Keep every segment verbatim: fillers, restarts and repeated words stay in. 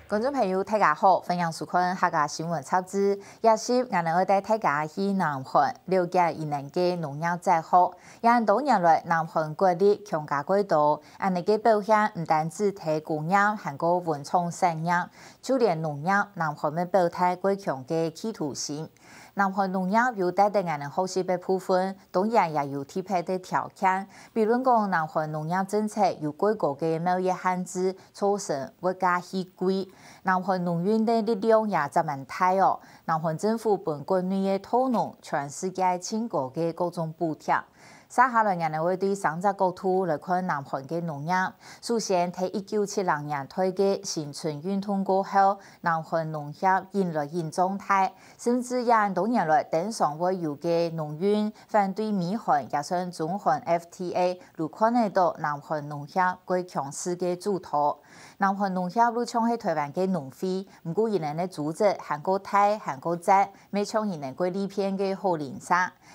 觀眾朋友，大家好，歡迎收看客家新聞雜誌。這集，𠊎等愛帶大家去南韓，了解佢等个農業再好。也多年來，南韓國力強加過多，恁呢个表現毋單止在工業，還過文創產業，就連農業，南韓乜表態過強个企圖心。 南韓農業有值得𠊎等學習个部分，當然也有特別个條件。比論講，南韓農業政策有過高个貿易限制，造成物價起貴。南韓農運个力量也真蠻大哦。南韓政府分國內个土農全世界盡高个各種補貼。 接下來，𠊎等會對三隻角度來看南韓个農業。首先，在一九七零年代个新春運動過後，南韓農協緊來緊壯大，甚至也多年來登上會友个農運反對美韓，也算中韓F T A，就看得到南韓農協過強勢个主導。南韓農協就像係台灣个農會，毋過佢等个組織還過大，還過讚，乜像佢等過利便个好鄰舍。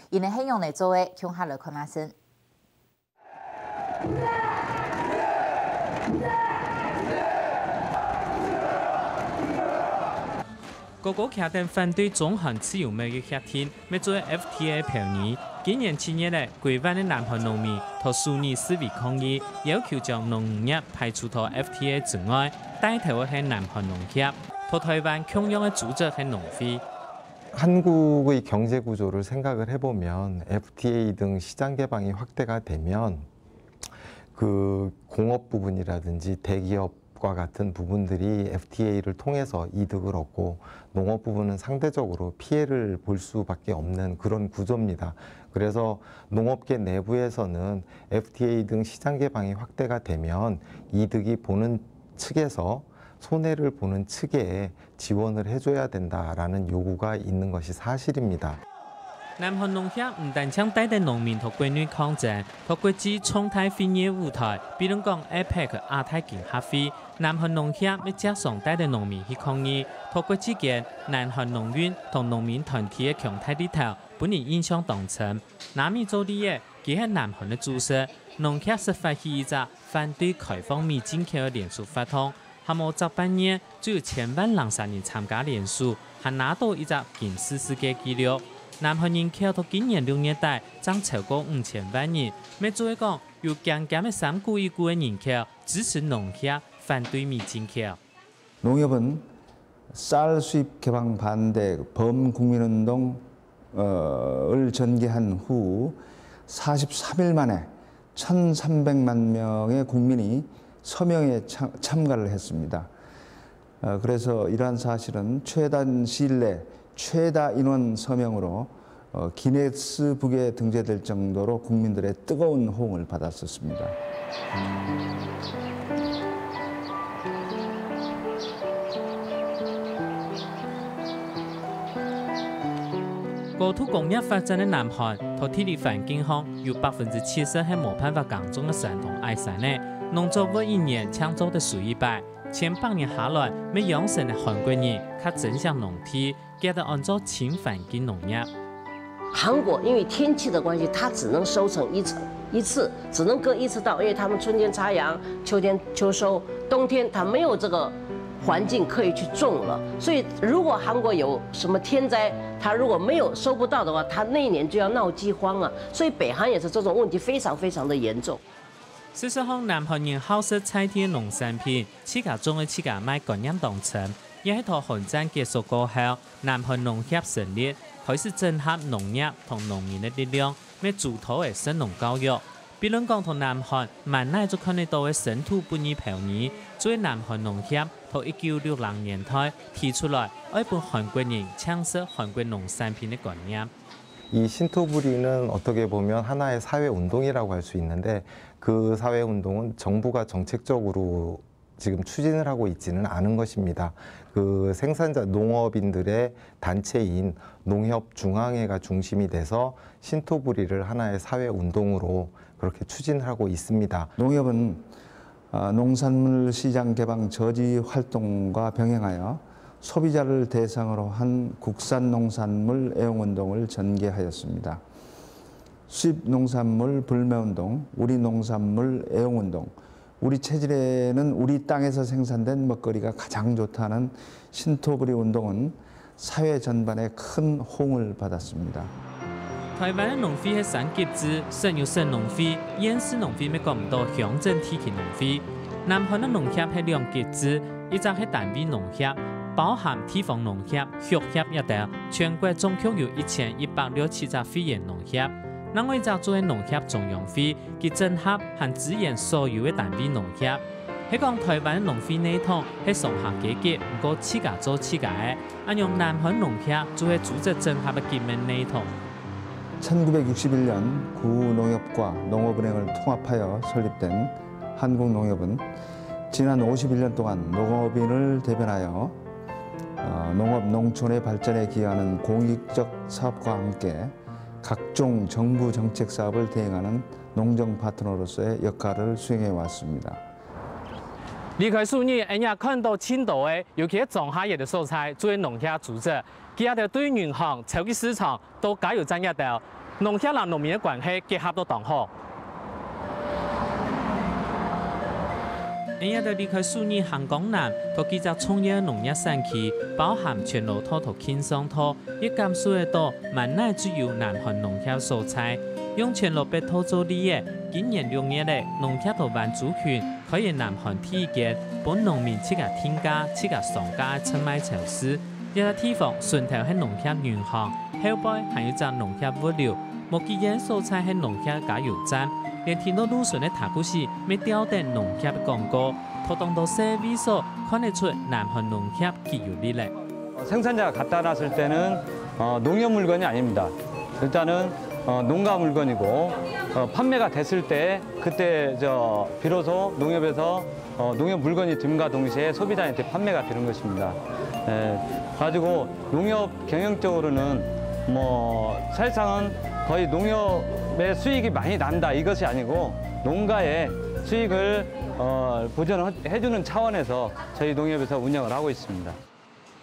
佢等係仰仔做个，共下來看下先。高高徛等反對中韓自由貿易協定，乜做F T A票呢。今年七月咧，幾萬个南韓農民在首爾示威抗議，要求將農業排除在F T A之外，帶頭个係南韓農協，在台灣共樣个組織係農會。 한국의 경제 구조를 생각을 해보면 에프티에이 등 시장 개방이 확대가 되면 그 공업 부분이라든지 대기업과 같은 부분들이 에프티에이를 통해서 이득을 얻고, 농업 부분은 상대적으로 피해를 볼 수밖에 없는 그런 구조입니다. 그래서 농업계 내부에서는 에프티에이 등 시장 개방이 확대가 되면 이득이 보는 측에서 손해를 보는 측에 지원을 해줘야 된다라는 요구가 있는 것이 사실입니다. 南韓農協毋單淨帶等農民在國內抗爭，在國際重大會議舞台，比論講APEC亞太經合會，南韓農協乜輒常帶等農民去抗議。在國際間，南韓農運同農民團體个強大力頭，分人印象當深。拿米做例仔，佢係南韓个主食，農協識發起一隻反對開放米進口个連署活動， 還無隻半月，就有千萬零儕人參加連署，還拿到一隻金氏世界紀錄。南韓人口到今年六月底正超過五千萬人，乜做得講有驚驚个三股一股个人口支持農協反對米進口。 농협은 쌀 수입 개방 반대 범국민운동을 전개한 후 사십삼 일 만에 천삼백만 명의 국민이 서명에 참, 참가를 했습니다. 어, 그래서 이러한 사실은 최단 시일 내 최다 인원 서명으로 어, 기네스북에 등재될 정도로 국민들의 뜨거운 호응을 받았었습니다. 高度工業發展个南韓，在地理環境項有百分之七十係無辦法耕種个山同矮山仔，農作物一年淨做得收一擺，千百年下來，乜養成了韓國人較珍惜農地， 佢等安做親環境農業。韩国因为天气的关系，它只能收成一次，一次只能割一次稻，因为他们春天插秧，秋天秋收，冬天它没有这个环境可以去种了。所以如果韩国有什么天灾，它如果没有收不到的话，它那一年就要闹饥荒啊。所以北韩也是这种问题非常非常的严重。事實上，南韓人好食在地个農產品，自家種个自家賣觀念當深。也係在韓戰結束過後，南韓農協成立，開始整合農業同農民个力量，乜主導个食農教育。比論講在南韓，滿哪就看得到个生土不二包仔，就係南韓農協在一九六零年代提出來，愛分韓國人淨食韓國農產品个觀念。 이 신토부리는 어떻게 보면 하나의 사회 운동이라고 할 수 있는데, 그 사회 운동은 정부가 정책적으로 지금 추진을 하고 있지는 않은 것입니다. 그 생산자, 농업인들의 단체인 농협 중앙회가 중심이 돼서 신토부리를 하나의 사회 운동으로 그렇게 추진을 하고 있습니다. 농협은 아, 농산물 시장 개방 저지 활동과 병행하여 소비자를 대상으로 한 국산 농산물 애용 운동을 전개하였습니다. 수입 농산물 불매 운동, 우리 농산물 애용 운동, 우리 체질에는 우리 땅에서 생산된 먹거리가 가장 좋다는 신토부리 운동은 사회 전반에 큰 호응을 받았습니다. 台灣个農會係三級制，省有省農會、縣市農會，乜講毋到鄉鎮地區農會。南韓个農協係兩級制，一隻係單位農協，包含地方農協、畜協這兜，全國總共有一千一百六七隻會員農協。另外一隻就係農協中央會，佢整合含支援所有个單位農協。係講台灣農會系統係上下階級，毋過自家做自家个，恁樣南韓農協就係組織整合个革命系統。 천구백육십일 년 구농협과 농업은행을 통합하여 설립된 한국농협은 지난 오십일 년 동안 농업인을 대변하여 어, 농업, 농촌의 발전에 기여하는 공익적 사업과 함께 각종 정부 정책 사업을 대행하는 농정 파트너로서의 역할을 수행해 왔습니다. 離開樹林，𠊎等看到盡多个，尤其係庄下个所在，就係農協組織。佢兜對銀行、超級市場、到加油站這兜，農協摎農民个關係結合到當好。𠊎等離開樹林行江南，到幾隻重要个農業產區，包含全羅道到慶尚道，也感受得到滿哪就有南韓農協所在。用全羅北道做例仔，今年六月仔，農協到灣族群 開个南韓第一間分農民自家定價、自家上架个直賣超市。這个地方脣頭係農協銀行，後背還有隻農協物流，無幾遠所在係農協加油站，連停到路脣个塔古西乜吊等農協个廣告，在當多細位所看得出南韓農協幾有力咧。 어, 생산자가 갖다 놨을 때는 어, 농협 물건이 아닙니다. 일단은 어, 농가 물건이고 어, 판매가 됐을 때 그때 저 비로소 농협에서 어, 농협 물건이 됨과 동시에 소비자한테 판매가 되는 것입니다. 예, 가지고 농협 경영적으로는 뭐 사실상은 거의 농협의 수익이 많이 난다 이것이 아니고 농가의 수익을 어, 보전해 주는 차원에서 저희 농협에서 운영을 하고 있습니다.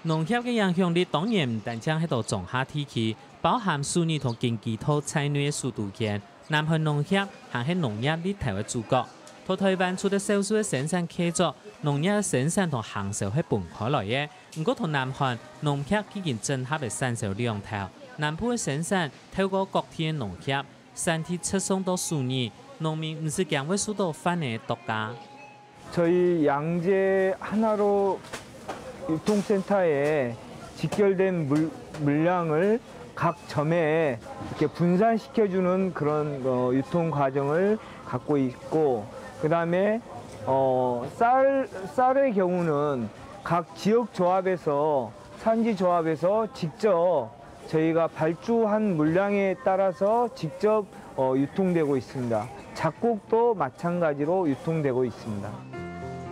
農協个影響力當然毋單淨係到庄下地區，包含樹林同京畿道在內个首都圈，南韓農協還係農業力頭个主角。在台灣除了少數个生產契作，農業个生產同行銷係分開來个。毋過在南韓，農協既經整合个產銷兩頭，南部个生產透過各地个農協，產地直送到首爾，農民毋使驚會受到販仔个剁價。 저희 양재 하나로 유통센터에 직결된 물, 물량을 각 점에 이렇게 분산시켜주는 그런 어, 유통 과정을 갖고 있고, 그 다음에 어, 쌀, 쌀의 경우는 각 지역 조합에서, 산지 조합에서 직접 저희가 발주한 물량에 따라서 직접 어, 유통되고 있습니다. 작곡도 마찬가지로 유통되고 있습니다.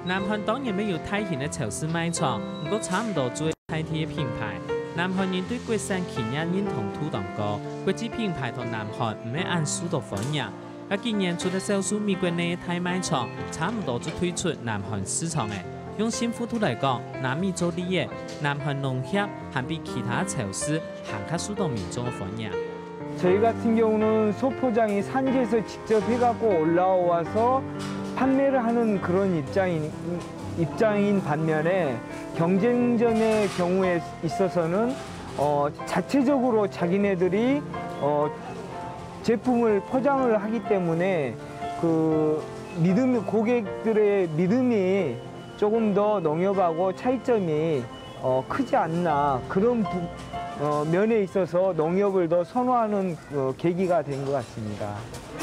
南韓當然乜有大型个超市賣場，毋過差毋多就係在地个品牌。南韓人對國產企業認同度當高，國際品牌在南韓毋係恁受到歡迎。該今年除了少數美國內个大賣場，差毋多就退出南韓市場咧。用幸福度來講，拿米做例仔，南韓農協還比其他超市還較受到民眾个歡迎。 저희 같은 경우는 소포장이 산지에서 직접 해갖고 올라와서 판매를 하는 그런 입장인, 입장인 반면에 경쟁점의 경우에 있어서는 어, 자체적으로 자기네들이 어, 제품을 포장을 하기 때문에 그 믿음 고객들의 믿음이 조금 더 농협하고 차이점이 어, 크지 않나 그런 부, 어, 면에 있어서 농협을 더 선호하는 어, 계기가 된 것 같습니다.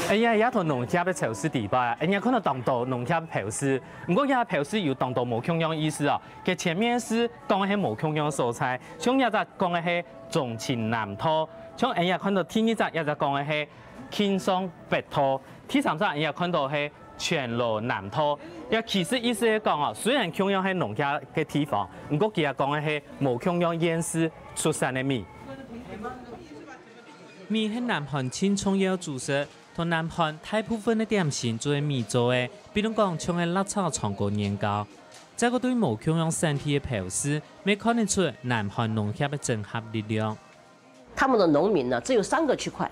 哎呀，也同農協个超市底背啊，哎呀，看到當多農協个標示，毋過這標示有當多無共樣意思哦。佢前面係講个係無共樣所在，像這隻講个係忠清南道，像哎呀看到第二隻這隻講个係慶尚北道，第三隻哎呀看到係全羅南道。這其實意思係講哦，雖然共樣係農家个地方，毋過佢也講个係無共樣縣市出產个米。 米係南韓盡重要个主食，在南韓大部分个點心就係米做个，比如講像係辣炒長高年糕。再過對無共樣產地个標示，乜看得出南韓農協个整合力量。他们的农民呢，只有三个區塊：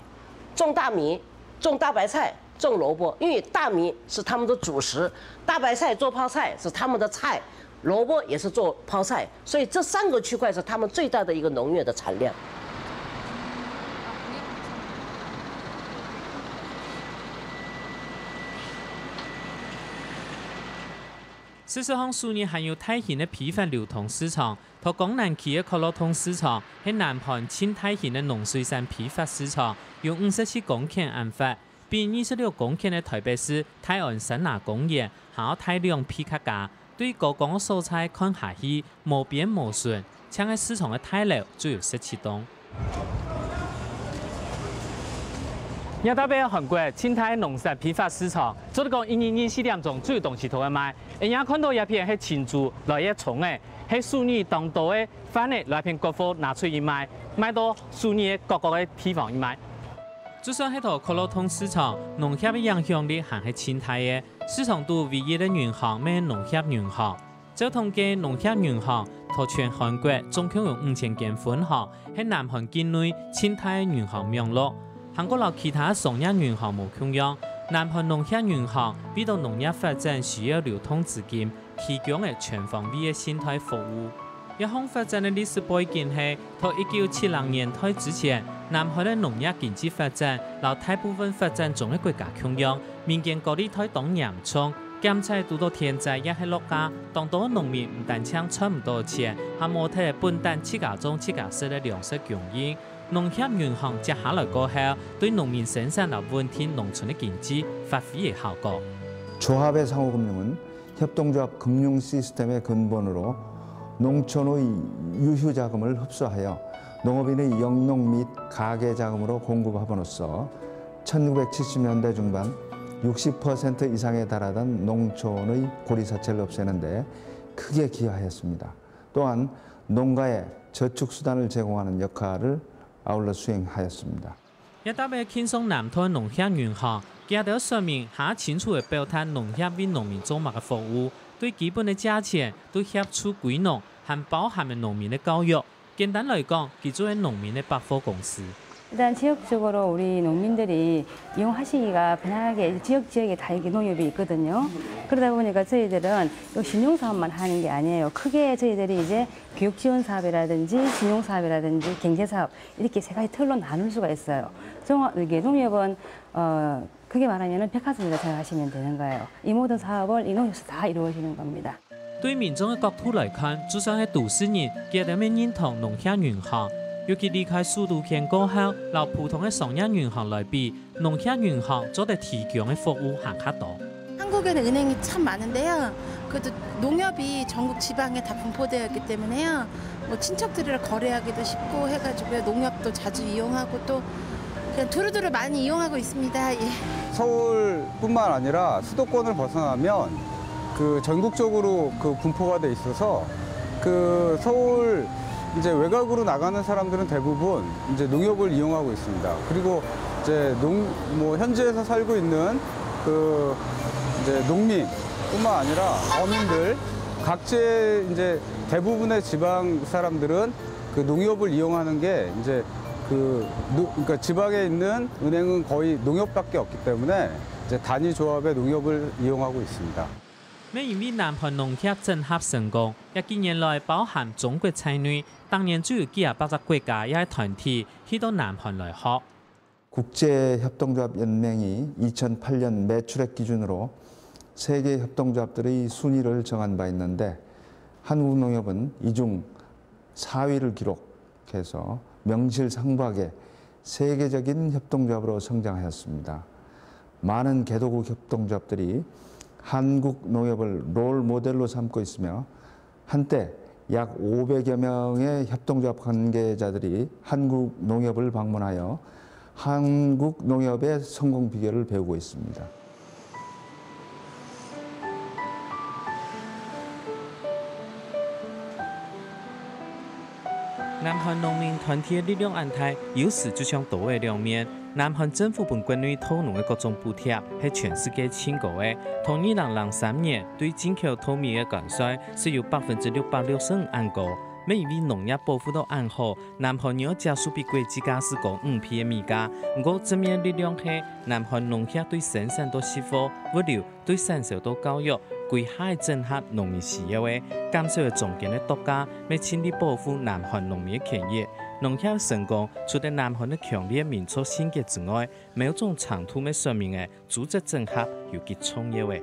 種大米、種大白菜、种萝卜，因为大米是他们的主食，大白菜做泡菜是他们的菜，萝卜也是做泡菜，所以这三个区块是他们最大的一个农业的产量。事實上，首爾還有大型个批發流通市場，在江南區个角落洞市場，係南韓盡大型个農水產批發市場，有五十七公頃恁闊， 比二十六公頃个臺北市大安森林公園還較大兩倍較加。對高空个所在看下去，無邊無脣，淨係市場个大樓就有十七棟。這搭係韓國盡大農產批發市場，做得講一日二十四點鐘就有東西討个賣。恁樣看到這片係清酒，來个蔥仔，係首爾當多个 販仔來片割貨拿出去賣，賣到首爾个各個个地方去賣。就算係在角落洞市場，農協个影響力還係盡大个。市場肚唯一个銀行乜係農協銀行。照統計，農協銀行在全韓國總共有五千間分行，係南韓境內盡大个銀行網絡。還過摎其他商業銀行無共樣，南韓農協銀行為著農業發展需要流通資金，提供个全方位个信貸服務。 這項發展个歷史背景係，在一九七零年代之前，南韓个農業經濟發展摎大部分發展中个國家共樣，民間高利貸當嚴重，兼且堵著天災抑係落假，當多農民毋單淨賺毋著錢，還無忒本旦自家種自家食个糧食供應。農協銀行接下來過後，對農民生產摎穩定農村个經濟發揮个效果。조합의 상호금융은 협동조합 금융 시스템의 근본으로 농촌의 유휴자금을 흡수하여 농업인의 영농 및 가계자금으로 공급함으로써 천구백칠십 년대 중반 육십 퍼센트 이상에 달하던 농촌의 고리사체를 없애는 데 크게 기여하였습니다. 또한農가에 저축수단을 제공하는 역할을 아울러 수행하였습니다. 這搭个慶尚南道農協銀行，佢兜說明還較清楚个表達農協為農民做麼个服務，對基本个價錢，對協助歸農，還包含个農民个教育。簡單來講，佢就係農民个百貨公司。 일단 지역적으로 우리 농민들이 이용하시기가 편하게 지역 지역에 다 이렇게 농협이 있거든요. 그러다 보니까 저희들은 요 신용사업만 하는 게 아니에요. 크게 저희들이 이제 교육지원사업이라든지 신용사업이라든지 경제사업 이렇게 세 가지 틀로 나눌 수가 있어요. 종합 이게 농협은 어, 크게 말하면은 백화점이라고 생각하시면 되는 거예요. 이 모든 사업을 이 농협에서 다 이루어지는 겁니다. 對民眾个角度來看，就算係都市人，佢兜乜認同農協銀行，尤其離開首都圈過後，摎普通个商業銀行來比，農協銀行做得提供个服務還較多。 한국에는 은행이 참 많은데요. 그래도 농협이 전국 지방에 다 분포되어 있기 때문에요. 뭐 친척들이랑 거래하기도 쉽고 해가지고요. 농협도 자주 이용하고 또 그냥 두루두루 많이 이용하고 있습니다. 예. 서울뿐만 아니라 수도권을 벗어나면 그 전국적으로 그 분포가 돼 있어서 그 서울 이제 외곽으로 나가는 사람들은 대부분 이제 농협을 이용하고 있습니다. 그리고 이제 농, 뭐 현지에서 살고 있는 그 이제 농민뿐만 아니라 어민들, 각지의 이제 대부분의 지방 사람들은 그 농협을 이용하는 게 이제 그, 그러니까 지방에 있는 은행은 거의 농협밖에 없기 때문에 이제 단위 조합의 농협을 이용하고 있습니다. 乜因為南韓農協整合成功，這幾年來包含中國在內，逐年就有幾下百隻國家抑係團體去到南韓來學。 국제협동조합연맹이 이천팔 년 매출액 기준으로 세계 협동조합들의 순위를 정한 바 있는데 한국농협은 이 중 사 위를 기록해서 명실상부하게 세계적인 협동조합으로 성장하였습니다. 많은 개도국 협동조합들이 한국 농협을 롤 모델로 삼고 있으며 한때 약 오백 여 명의 협동조합 관계자들이 한국 농협을 방문하여 한국 농협의 성공 비결을 배우고 있습니다. 南韓農民團體个力量恁大，優勢就像刀仔兩面。南韓政府分國內稻農个各種補貼係全世界盡高个，在二零零三年對進口稻米个關稅係有百分之六百六十五恁高，乜因為農業保護到恁好，南韓人愛接受比國際價數高五倍个米價。毋過正面力量係，南韓農協對生產到食貨、物流對產銷到教育，歸下个整合農民需要个，減少个中間个剁價，乜盡力保護南韓農民个權益。農協个成功，除忒南韓个強烈民族性格之外，某種程度乜說明了組織整合有幾重要个。